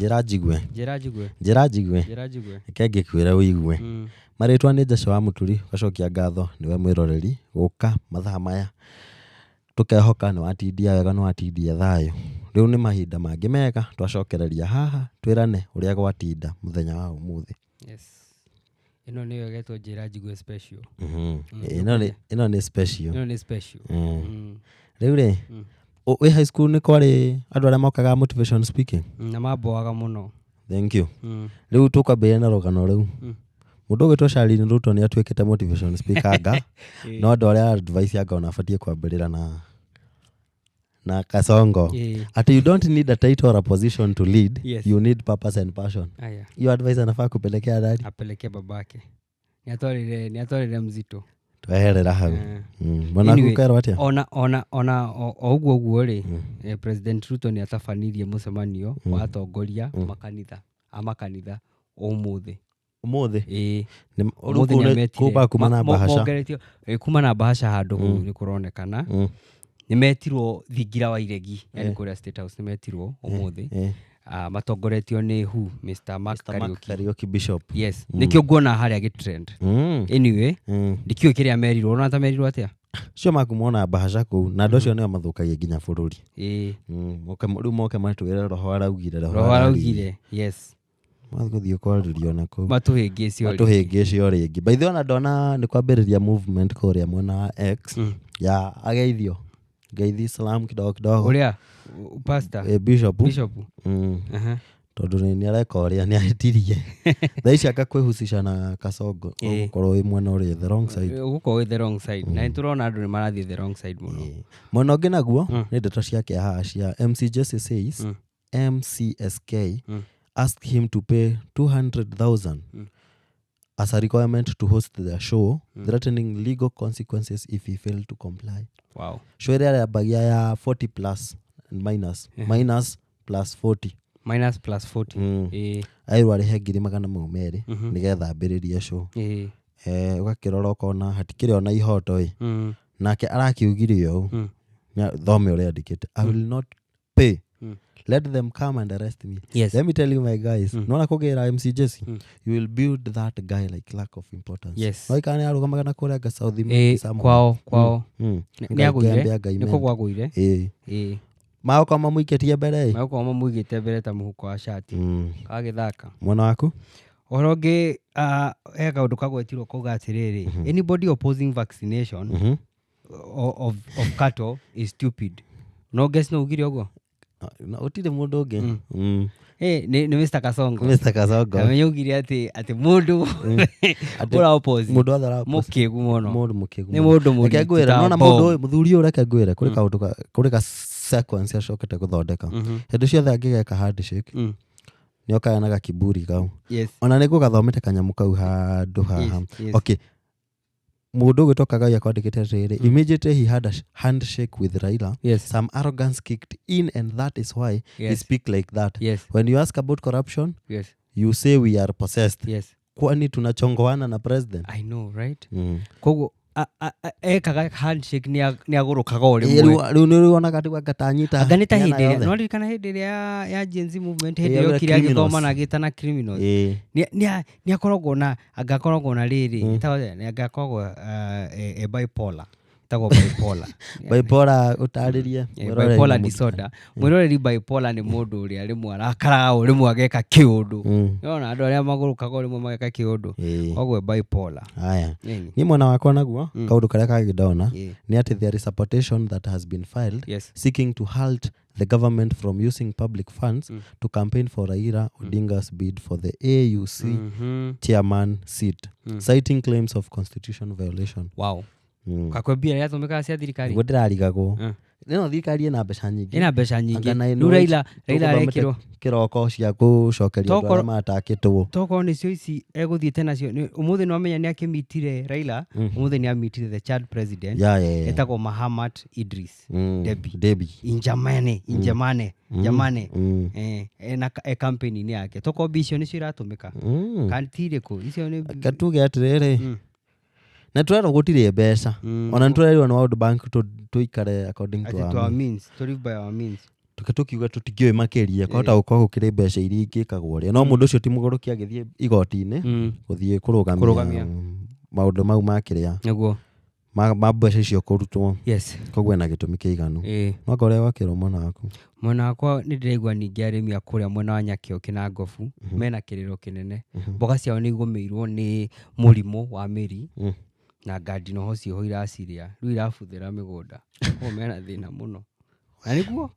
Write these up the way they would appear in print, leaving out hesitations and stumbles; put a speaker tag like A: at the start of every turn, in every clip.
A: Njĩra njigue.
B: Njĩra njigue.
A: Njĩra njigue.
B: Njĩra njigue.
A: Reke ngĩkwĩre ũigue. Marĩtwa nĩ Joshua wa Mũturi, ngacokia ngatho nĩwe mwĩroreri gũka mathaa maya. Tũkehoka nĩ watindia wega nĩ watindia thayũ. Rĩu nĩ mahinda mangĩ mega twacokereria haha twĩrane ũrĩa gwatinda mũthenya wa ũmũthĩ.
B: Yes. Ĩno nĩyo ĩgetwo Njĩra Njigue special.
A: Ĩno nĩ special.
B: Ĩno nĩ special.
A: Rĩu rĩ, wĩ high school nĩ kwarĩ andũ arĩa mokaga motivation speaking?
B: Na mamboaga mũno.
A: Thank you. Rĩu tũkwambĩrĩria na rũgano rũu. Mũndũ ũgwĩtwo Charlene Ruto nĩ atuĩkĩte motivation speaker anga, no andũ arĩa advice anga ona abatiĩ kwambĩrĩra na Kasongo. Ati you don't need a title or a position to lead, you need purpose and passion.
B: Aya.
A: Hiyo advice anafaa kupelekea nani?
B: Apelekee babake. Nĩatwarĩre mzito.
A: Tweherera hau. Mwana
B: Anyway,
A: waku ũkerwo atĩa?
B: Ona o ũguo ũguo rĩ, President Ruto nĩ atabanirie mũcemanio wa atongoria makanitha a makanitha ũmũthĩ.
A: Ũmũthĩ?
B: Ĩĩ.
A: Nĩ
B: Ũmũthĩ
A: kũu
B: nĩ ametire.
A: kũu bakuma na bahasha.
B: Mongeretio, kuma na bahasha handũ kũu nĩ kũronekana. Nĩ metirwo thingira wa iregi, yani kũrĩa State House nĩ metirwo ũmũthĩ. Matongoretio nĩ who? Mr. Mark
A: Mr. Mark
B: Kariuki.
A: Kariuki Bishop.
B: Yes. Nĩkĩo nguona harĩa gĩtrend. Anyway, ndikĩũĩ kĩrĩa merirwo, ũrona ta merirwo atĩa?
A: Cio makumona bahasha kũu na andũ acio nĩo mathũkagia nginya bũrũri.
B: Ĩĩ.
A: Rĩu moke matwĩre roho araugire, roho
B: Roho
A: araririe.
B: araugire. Yes.
A: Magũthiĩ kwarĩrio na kũu.
B: Matũhĩngĩce o rĩngĩ.
A: Matũhĩngĩce o rĩngĩ. By the way ona ndona nĩ kwambĩrĩria movement kũrĩa mwena wa X ya ageithio. Ngeithi Islam kidogo kidogo.
B: Ũrĩa? Pastor?
A: Bishop.
B: Bishop.
A: Tondũ nĩ areka ũrĩa nĩ ahĩtirie. Thaa ici akakwĩhusisha na Kasongo. Ũgũkorwo wĩ mwena ũrĩa the wrong side.
B: Ũgũkorwo wĩ the wrong side. Na nĩ tũrona andũ nĩ marathiĩ the wrong side mũno.
A: Mwena ũngĩ naguo nĩ ndeto cia kĩeha cia MC Jesse says MCSK asked him to pay 200,000 as a requirement to host their show, threatening legal consequences if he failed to comply.
B: Wow.
A: Show ĩrĩa ĩrambagia ya 40 plus and minus, minus plus 40.
B: Minus plus 40.
A: Airwo arĩhe ngiri magana mau merĩ nĩgetha ambĩrĩrie show. Ũgakĩrora ũkona hatikĩrĩ ona ihoto ĩ. Nake arakiugire ũũ. Thome ũrĩa andĩkĩte. I will not pay. Let them come and arrest me. Let me tell you my guys. Nona kũgĩra MC Jesse, you will build that guy like lack of importance. No ikana nĩ arũgamaga na kũrĩa nga South Imenti somewhere.
B: Kwao.
A: Ngai
B: Nĩ agũire.
A: kĩambe Ngai
B: Nĩ
A: mende.
B: kũgwa agũire.
A: Magokorwo mamũikĩtie mbere ĩ.
B: Magokorwo mamũigĩte mbere ta mũhuko wa cati. Agĩthaka.
A: Mwena waku?
B: Ũhoro ũngĩ, he kaũndũ kagwetirwo kauga atĩrĩrĩ, anybody opposing vaccination of cattle is stupid. No guess no ugire ũguo?
A: Na gũtirĩ mũndũ ũngĩ.
B: Nĩ Mr. Kasongo.
A: Mr. Kasongo.
B: Kamenya ugire atĩ mũndũ
A: Atĩ
B: ũra oppose.
A: Mũndũ othe ũra oppose.
B: Mũkĩgu mũno.
A: Mũndũ mũkĩgu
B: Nĩ
A: mũno.
B: mũndũ mũritũ
A: Reke ngwĩre,
B: ta
A: nona
B: bomb.
A: mũndũ ũyũ, mũthuri ũyũ reke ngwĩre, kũrĩ kaũndũ ka, kũrĩ ka sequence acokete gũthondeka. Hĩndĩ ciothe angĩgeka handshake, nĩ okaga na gakiburi kau. Ona nĩ ngũgathomete kanyamũ kau handũ haha. Okay. Mũndũ ũgwĩtwo Kagai akwandĩkĩte atĩrĩrĩ, immediately he had a handshake with Raila. Some arrogance kicked in and that is why he speak like that. When you ask about corruption, you say we are possessed. Kwani tunachongoana na president?
B: I know, right? Koguo ekaga handshake nĩ agũrũkaga o rĩmwe.
A: Rĩu nĩ ũrĩonaga rĩu anga ta anyita
B: Anga nĩ ta
A: mĩena
B: hĩndĩ ĩrĩa,
A: yothe.
B: no ririkana hĩndĩ ĩrĩa ya Gen Z movement, hĩndĩ
A: Ĩrĩa
B: ĩrĩa
A: ya
B: okire agĩthoma
A: criminals.
B: na agĩtana criminals. Nĩ akoragwo na, anga akoragwo na rĩrĩ, ĩtagwo atĩa? Nĩ anga akoragwo, e bipolar. Ĩtagwo bipolar.
A: Bipolar ũtarĩrie, mwĩroreri
B: Bipolar
A: nĩ mũndũ.
B: disorder. Mwĩroreri bipolar nĩ mũndũ ũrĩa rĩmwe arakaraga o rĩmwe ageka kĩũndũ. Nĩwona andũ arĩa magũrũkaga o rĩmwe mageka kĩũndũ. Koguo bipolar.
A: Haya.
B: Nini?
A: Niĩ mwena wakwa naguo, kaũndũ karĩa kangĩ ndona, nĩ atĩ there is a petition that has been filed seeking to halt the government from using public funds to campaign for Raila Odinga's bid for the AUC chairman seat, citing claims of constitution violation.
B: Wow. Kakwambia yatũmĩkaga cia thirikari.
A: Nĩguo ndĩrarigagwo. Ĩno thirikari ĩna mbeca nyingĩ.
B: Ĩna mbeca nyingĩ.
A: Anga na
B: Rĩu
A: ĩno
B: Raila
A: tũgũthomete
B: arekĩrwo.
A: kĩroko cia gũcokeria andũ arĩa matakĩtwo.
B: Tokorwo nĩcio ici egũthiĩte nacio. Nĩ, ũmũthĩ nĩwamenya nĩ akĩmitire Raila, ũmũthĩ nĩ amitire the Chad president. Etagwo Mahamat Idris Deby.
A: Deby.
B: Injamane, Injamane, Jamane. Ena campaign-inĩ yake. Tokorwo mbia icio nĩcio iratũmĩka. Kana ti irĩkũ? Icio nĩ
A: Reke tuge atĩrĩrĩ. Na tũrerwo gũtirĩ mbeca. Ona nĩ tũrerirwo nĩ World Bank tũikare according to
B: Ati
A: our
B: to our
A: means.
B: means, to live by our means.
A: Tuke tũkiuga tũtingĩũĩ makĩria, kwahota gũkorwo gũkĩrĩ mbeca iria ingĩkagwo ũrĩa, no mũndũ ũcio ti mũgũrũki agĩthiĩ igoti-inĩ gũthiĩ kũrũgamia
B: Kũrũgamia.
A: maũndũ mau ma kĩrĩa ma mbeca icio kũrutwo. Koguo ena gĩtũmi kĩiganu. No ngorĩa gwakĩrwo mwena waku.
B: Mwena wakwa nĩ ndĩraigua ningĩ arĩmi a kũrĩa mwena wa Nyakĩo Kĩnangobu mena kĩrĩro kĩnene. Mboga ciao nĩ igũmĩirwo nĩ mũrimũ wa mĩri na ngandinoho ciĩho iracirĩa, rĩu irabuthĩra mĩgũnda. Koguo mena thĩna mũno. Na nĩguo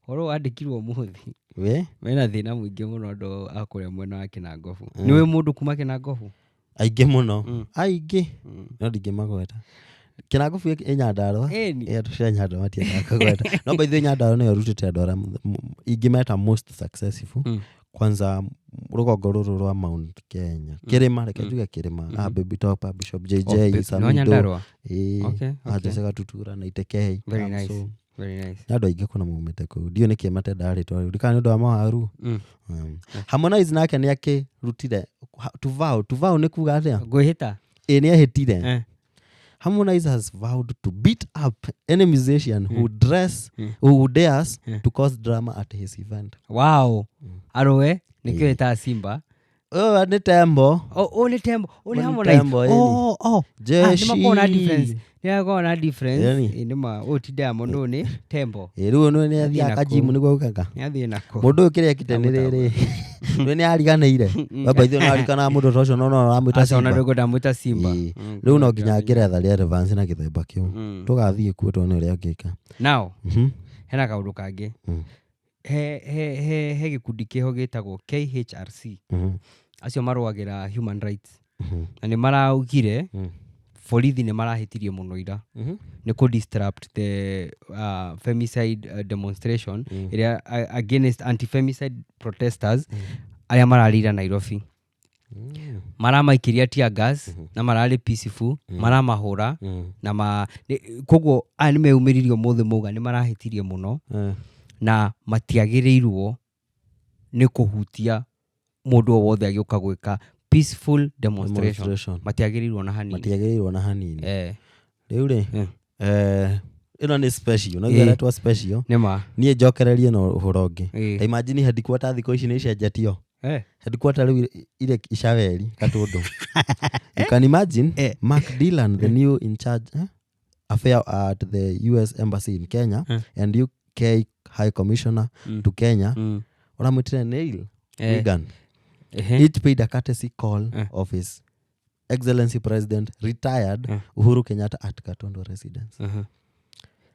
B: ũhoro wandĩkirwo ũmũthĩ.
A: We?
B: Mena thĩna mũingĩ mũno andũ a kũrĩa mwena wa Kĩnangobu. Nĩ ũĩ mũndũ kuma Kĩnangobu?
A: Aingĩ mũno. Aingĩ. No ndingĩmagweta. Kĩnangobu ĩ Nyandarũa.
B: Ĩni.
A: Ĩ andũ cia Nyandarũa matiendaga kũgweta. No by the way Nyandarũa nĩyo ĩrutĩte andũ arĩa ingĩmeta most successful. Kwanza rũgongo rũrũ rwa Mount Kenya. Kĩrĩma, reke njuge kĩrĩma. Ah, Baby Topper, Bishop JJ,
B: Oh, no
A: Samido.
B: Nyandarũa?
A: Ĩĩ.
B: Okay,
A: Ah,
B: okay.
A: Jose Gatutura na Itekei.
B: Very
A: I'm
B: nice.
A: so
B: Very nice.
A: Nĩ andũ aingĩ kũna maumĩte kũu. Ndiũĩ nĩkĩ matendaga rĩtwa rĩu. Ndikana nĩ ũndũ wa mawaru. Harmonize nake nĩ akĩrutire to vow. To vow nĩ kuga atĩa?
B: Ngwĩhĩta.
A: Ĩ nĩ ehĩtire. Harmonize has vowed to beat up any musician who dress who dares to cause drama at his event.
B: Wow. Arũe nĩkĩo ĩtaga Simba.
A: Ũyũ nĩ tembo.
B: Oh, oh, nĩ tembo. Oh, nĩ
A: Ũyũ nĩ
B: Harmonize.
A: tembo, ĩni.
B: Oh, oh. Ah, nĩ makoragwo na
A: Jeshi.
B: difference. Nĩ makoragwo na difference.
A: Ĩni.
B: Ĩ, nĩ ma ũyũ ti Diamond, ũyũ nĩ tembo.
A: Ĩ, rĩu ũyũ nĩ
B: Athiĩ
A: athiaga
B: na
A: kajimu
B: kũu.
A: nĩguo gũkaka.
B: Nĩ athiĩ nako.
A: Mũndũ ũyũ kĩrĩa ekĩte nĩ rĩrĩ. Rĩu nĩ ariganĩire. Baba ithuĩ no arikanaga mũndũ ta ũcio no no aramwĩta
B: Aca ona
A: Simba.
B: ndũkwenda mwĩta Simba.
A: Ĩ, rĩu no nginya angĩretha relevance na gĩthemba kĩu. Tũgathiĩ kuo tuone ũrĩa angĩka.
B: Now, hena kaũndũ kangĩ. He gĩkundi kĩho gĩtagwo KHRC. Acio marũagĩra human rights. Na nĩ maraugire borithi nĩ marahĩtirie mũno ira. Nĩ kũ disrupt the femicide demonstration ĩrĩa against anti-femicide protesters arĩa mararĩira Nairobi. Maramaikĩria tear gas na mararĩ peaceful, maramahũra na ma koguo aya nĩ meyumĩririe ũmũthĩ mauga nĩ marahĩtirie mũno na matiagĩrĩirwo nĩ kũhutia mũndũ o wothe agĩũka gwĩka peaceful demonstration.
A: Demonstration.
B: Matiagĩrĩirwo na hanini.
A: Matiagĩrĩirwo na hanini. Rĩu rĩ, ĩno nĩ special, no ĩretwo special.
B: Nĩ ma.
A: Niĩ njokererie na ũhoro ũngĩ. Ta imagine headquarter thikũ ici nĩ icenjetio. Headquarter rĩu irĩ Icaweri, Gatũndũ. You can imagine Mark Dillon, the new in charge, affair at the US Embassy in Kenya and UK High Commissioner to Kenya, ũramwĩtire Neil Wigan. Each paid a courtesy call of his Excellency President retired Uhuru Kenyatta at Gatondo residence.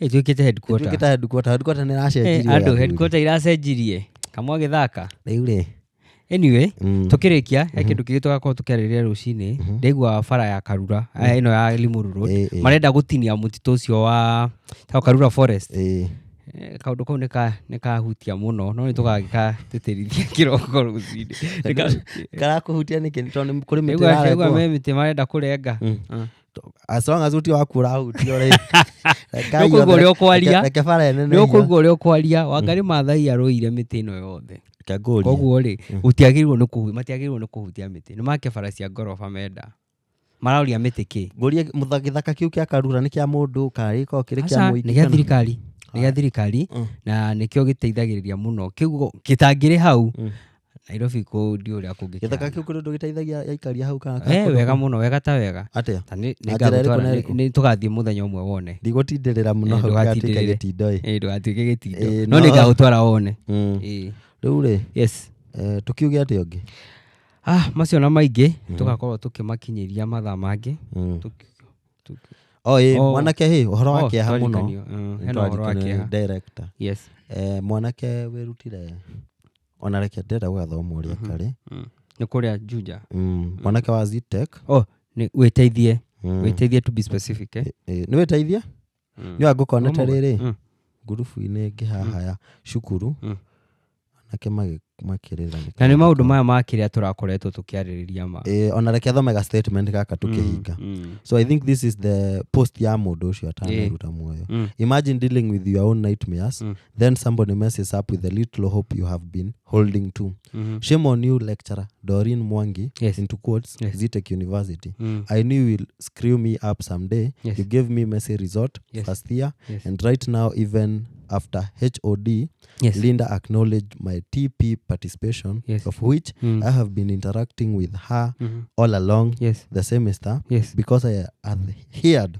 B: Ĩtuĩkĩte headquarter.
A: Ĩtuĩkĩte headquarter. Headquarter nĩ ĩracenjirio
B: Andũ
A: ya
B: headquarter iracenjirie. Kamwe gĩthaka.
A: Rĩu rĩ.
B: Anyway, tukĩrĩkia he kĩndũ kĩngĩ tũgakorwo tũkĩarĩrĩria rũcinĩ. Ndaigua bara ya Karura, ĩno ya Limuru Road. Marenda gũtinia mũtitũ ũcio wa ta Karura Forest. Kaũndũ kau nĩ kahutia mũno, no nĩ tũgagĩkatĩtĩrithia kĩroko rũcinĩ.
A: Karakũhutia nĩkĩ? Tondũ nĩ kũrĩ mĩtĩ
B: Ndaigua
A: ĩrarengwo.
B: me mĩtĩ marenda kũrenga.
A: As long as ũtio waku ũrahutio rĩ.
B: Nĩ ũkũigua ũrĩa ũkwaria.
A: Reke bara ĩnene
B: Nĩ ũkũigua ũrĩa ũkwaria. Wangari Maathai arũire mĩtĩ ĩno yothe.
A: Reke ngũrie.
B: Koguo rĩ, gũtiagĩrĩirwo nĩ kũhu-, matiagĩrĩirwo nĩ kũhutia mĩtĩ. Nĩ make bara cia ngoroba menda. Marauria mĩtĩ kĩ?
A: Ngũrie gĩthaka kĩu kĩa Karura nĩ kĩa mũndũ kana gĩkoragwo kĩrĩ kĩa
B: Aca,
A: mũingĩ
B: nĩ gĩa
A: kana?
B: thirikari. Nĩ gĩa thirikari na nĩkĩo gĩteithagĩrĩria mũno. Kĩu gĩtangĩrĩ hau, Nairobi kũu ndiũĩ ũrĩa kũngĩkĩhana.
A: Gĩthaka kĩu kũrĩ ũndũ gĩteithagia aikaria hau kana
B: Kũndũ wega mũno, wega ta wega.
A: Atĩa?
B: Ta nĩ
A: Na njĩra ĩrĩkũ
B: ngagũtwara,
A: na ĩrĩkũ?
B: nĩ tũgathiĩ mũthenya ũmwe wone.
A: Ndigũtindĩrĩra mũno hau
B: Ndũgatindĩrĩre.
A: gatuĩke gĩtindo ĩ.
B: Ndũgatuĩke gĩtindo. No nĩ ngagũtwara wone.
A: Rĩu rĩ,
B: Yes.
A: Tũkiuge atĩa ũngĩ?
B: Macio na maingĩ, tũgakorwo tũkĩmakinyĩria mathaa mangĩ.
A: Oh, ĩ, mwanake hĩ, ũhoro wa
B: Oh,
A: kĩeha mũno.
B: twarikanio. Hena ũhoro wa
A: Nĩtwarikanio nĩ
B: kĩeha.
A: director.
B: Yes.
A: Mwanake wĩrutire, ona reke ndĩrenda gũgathoma ũrĩa karĩ.
B: Nĩ kũrĩa Juja.
A: Mwanake wa Zetech.
B: Oh, nĩ wĩteithie. Wĩteithie to be specific, eh?
A: Nĩ wĩteithie? Nĩ wangũkonete rĩrĩ? Ngurubu-inĩ ĩngĩ haha ya cukuru. Anake makĩrĩra nĩ
B: Na nĩ maũndũ
A: kaũndũ
B: maya ma kĩrĩa tũrakoretwo tũkĩarĩrĩria ma.
A: Ona reke thome ga statement gaka tũkĩhinga. So I think this is the post ya mũndũ ũcio ataneruta muoyo. Imagine dealing with your own nightmares, then somebody messes up with the little hope you have been holding to. Shame on you, lecturer Doreen Mwangi, into quotes, Zetech University. I knew you will screw me up someday. You gave me messy result first year, and right now even After HOD Linda acknowledged my TP participation, of which I have been interacting with her all along the semester because I adhered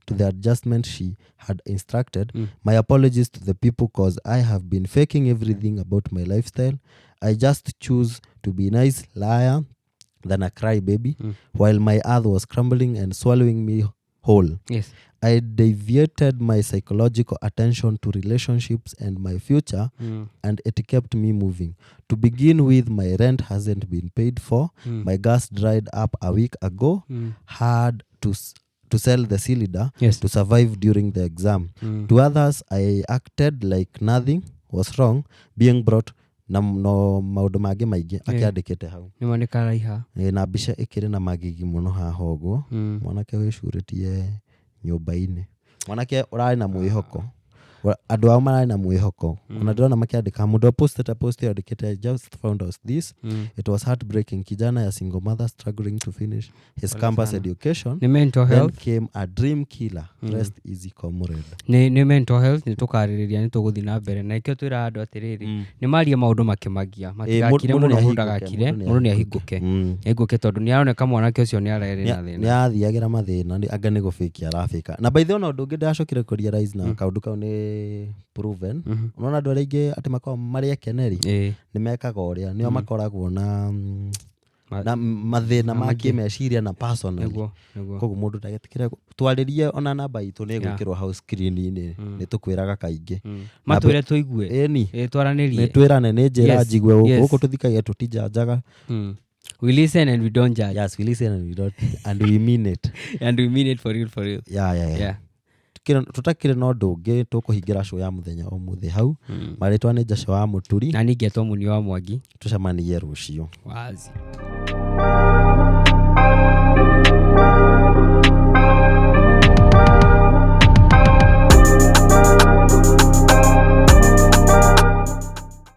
A: to the adjustment she had instructed. My apologies to the people, 'cause I have been faking everything about my lifestyle. I just choose to be nice liar than a cry baby while my earth was crumbling and swallowing me whole. I deviated my psychological attention to relationships and my future, and it kept me moving. To begin with, my rent hasn't been paid for. My gas dried up a week ago. Had to sell the cylinder to survive during the exam. To others, I acted like nothing was wrong, being brought na no maũndũ mangĩ maingĩ akĩandĩkĩte hau.
B: Nĩma nĩ karaiha.
A: Ĩ, na mbica ĩkĩrĩ na magigi mũno haha ũguo. Mwanake wĩcurĩtie nyũmba-inĩ, mwanake ũrarĩ na mwĩhoko. Andũ ao mararĩ na mwĩhoko. Ona ndĩrona makĩandĩka, mũndũ apostete post ĩyo andĩkĩte, "I just found out this. It was heartbreaking. Kijana ya single mother struggling to finish his
B: Pole
A: campus
B: sana.
A: education.
B: Nĩ mental
A: Then
B: health.
A: came a dream killer. Rest easy, comrade."
B: Nĩ mental health. Nĩ tũkarĩrĩria, nĩ tũgũthiĩ na mbere na ikĩo twĩra andũ atĩrĩrĩ, nĩ marie maũndũ makĩmagia, matigakire
A: Mũndũ
B: mũno.
A: nĩ
B: Mũndũ
A: ahingũke,
B: ndagakire.
A: Mũndũ nĩ
B: Mũndũ nĩ ahingũke. Ahingũke tondũ nĩ aroneka mwanake ũcio nĩ ararĩ na
A: Nĩ
B: thĩna.
A: Athiagĩra mathĩna, anga nĩ gũbĩkia arabĩka. Na by the way, ona ũndũ ũngĩ ndĩracokire kũ realize na kaũndũ kau nĩ proven, unaona andũ arĩa aingĩ atĩ makoragwo marĩ ekeneri, nĩ mekaga ũrĩa nĩo makoragwo na na mathĩna ma
B: maingĩ.
A: Kĩmeciria na personally.
B: Nĩguo nĩguo.
A: Koguo mũndũ ndagetikĩre twarĩrie, ona namba itũ nĩ ĩgwĩkĩrwo hau screen-inĩ, nĩ tũkwĩraga kaingĩ.
B: Matwĩre tũigue.
A: Ĩni.
B: Ĩ, twaranĩrie.
A: Nĩ twĩrane, nĩ njĩra njigue gũkũ. Gũkũ tũthikagia, tũtijanjaga.
B: We listen and we don't judge.
A: Yes, we listen and we don't, and we mean it.
B: And we mean it for real, for real.
A: Yeah. Tũtakĩrĩ na ũndũ ũngĩ, tũkũhingĩra show ya mũthenya ũmũthĩ hau. Marĩtwa nĩ Njaca wa Mũturi.
B: Na ningĩ etwo Mũni wa Mwangi.
A: Tũcemanie rũciũ.
B: Wazi.